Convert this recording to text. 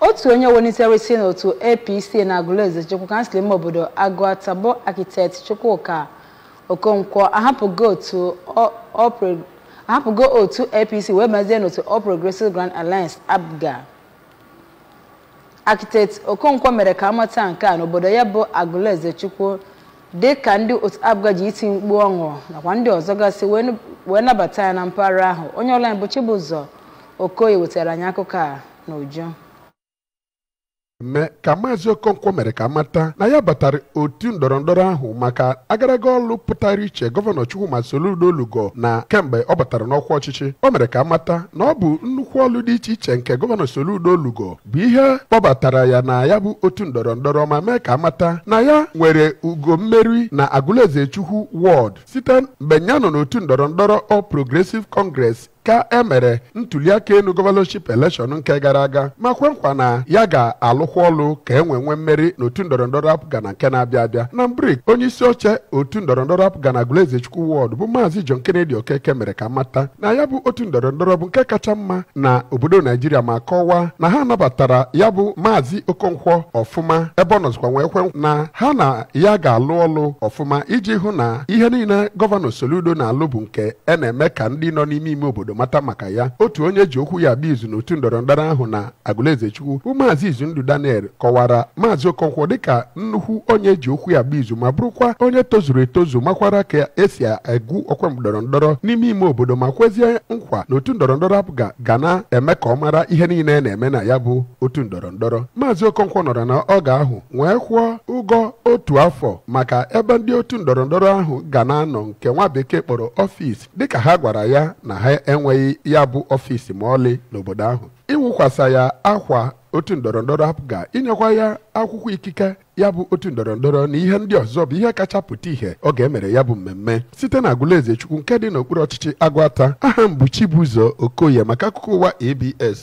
Otu onye welitere isi n'otu APC na Agụlụezechukwu, kansụl ime obodo Agụata, bụ Architect Chukwuka Okonkwo, ahapụgo otu APC wee mezie n'otu All Progressive Grand Alliance, APGA. Architect Okonkwo mere ka amata nke a n'obodo ya bụ Agụlụezechukwu, dị ka ndị otu APGA ji iti mkpu ọṅụ nakwa ndị ọzọ gasị wee nabata ya na mpaghara ahụ. Onye ọla bụ Chibụzọ Okoye wetara anyị akụkọ a n'uju. Mme ka Maazị Okonkwo mere ka mata na ya batara otu ndọrọndọrọ ahụ maka agaraga ọlụ pụtara iche Gọvanọ Chukwuma Soludo Lugo na kemgbe ọ batara n'ọkwa ọchịchị. O mere ka mata na ọ bụ nnukwu ọlụ dị iche iche nke Gọvanọ Soludo Lugo bụ ihe kpọbatara ya na ya bụ otu ndọrọndọrọ, ma mee ka mata na ya nwere ugo mmeri na Agụlụezechukwu ward site mgbe ya nọ n'otu ndọrọndọrọ All Progressive Congress ka e mere ntuliaka elu governorship election nke gara aga, ma kwe nkwa na ya ga-alụkwa ọlụ ka e nwee nwee mmeri n'otu ndọrọndọrọ APGA na nke na-abịa abịa. Na mbrik, onye isi oche otu ndọrọndọrọ APGA na Agụlụezechukwu ward bụ Maazị John Kennedy Okeke mere ka mata na ya bụ otu ndọrọndọrọ bụ nke kacha mma na obodo Naijiria, ma kọwaa na ha nabatara ya bụ Maazị Okonkwo ọfụma, ebe ọ nọzikwa wee kwe na ha na ya ga-alụ ọlụ ọfụma iji hụ na ihe niile Gọvanọ Soludo na-alụ bụ nke e na-eme ka ndị nọ n'ime ime obodo mata maka ya. Otu onye ji okwu ya abịa izu n'otu ndọrọndọrọ ahụ na Agụlụezechukwu bụ Maazị Izundụ Daniel kọwara Maazị Okonkwo dịka nnukwu onye ji okwu ya agba izu, ma bụrụkwa onye tozuru etozu, makwara ka esi egwu ọkwa ndọrọndọrọ n'ime ime obodo, ma kwezie nkwa na otu ndọrọndọrọ APGA ga na-eme ka ọ mara ihe niile na-eme na ya bụ otu ndọrọndọrọ. Maazị Okonkwo nọrọ na oge ahụ wee kwụọ ụgwọ otu afọ maka ebe ndị otu ndọrọndọrọ ahụ ga na-anọ, nke nwa bekee kpọrọ ọfịs, dịka ha gwara ya na ha enweghị ya bụ ọfịs ma ọlị n'obodo ahụ. Ịwụkwasa ya akwa otu ndọrọndọrọ APGA, inyekwa ya akwụkwọ ikike ya bụ otu ndọrọndọrọ na ihe ndị ọzọ bụ ihe kacha pụta ìhè oge emere ya bụ mmemme. Site na Agụlụezechukwu nke dị n'okpuru ọchịchị Agụata, aha m bụ Chibụzọ Okoye maka akụkọ ụwa ABS.